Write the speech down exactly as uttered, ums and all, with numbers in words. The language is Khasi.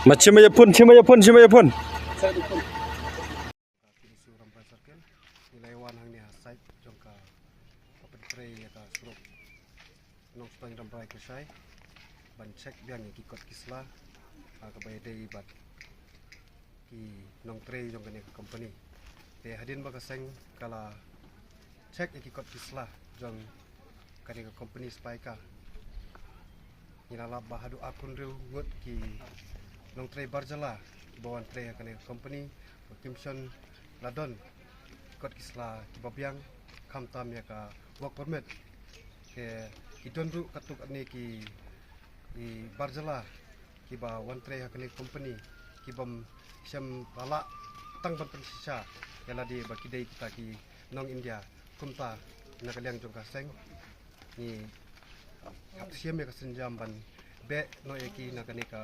Ma chim ïa phone, chim ïa phone, chim ïa phone. Ki Lisu Rambrai Circle, ngi la wan hangne ha site jong ka, ka pyntrei ïa ka surok Nongstoiñ Rambrai Kyrshai ban check biang ïa ki kot ki sla, ah, kaba ïadei bad ki nongtrei jong kane ka company. Te hadien ba ka seng ka la check ïa ki kot ki sla jong kane ka company Spika, ngi la lap ba haduh arphew hynriew ngut ki nongtrei bar jylla kiba wan trei ha kane ka company ba kim shym la don kot ki sla kiba biang, khamtam ïa ka work permit. Te ki don ruh katto katne ki, ki bar jylla kiba wan trei ha kane ka company kibym shym la lah tang ban pynshisha ïa lade ba ki dei kita ki nong India. Kumta na ka liang jong ka seng ngi hap shim ïa ka sienjam ban beh noh ïa ki na kane ka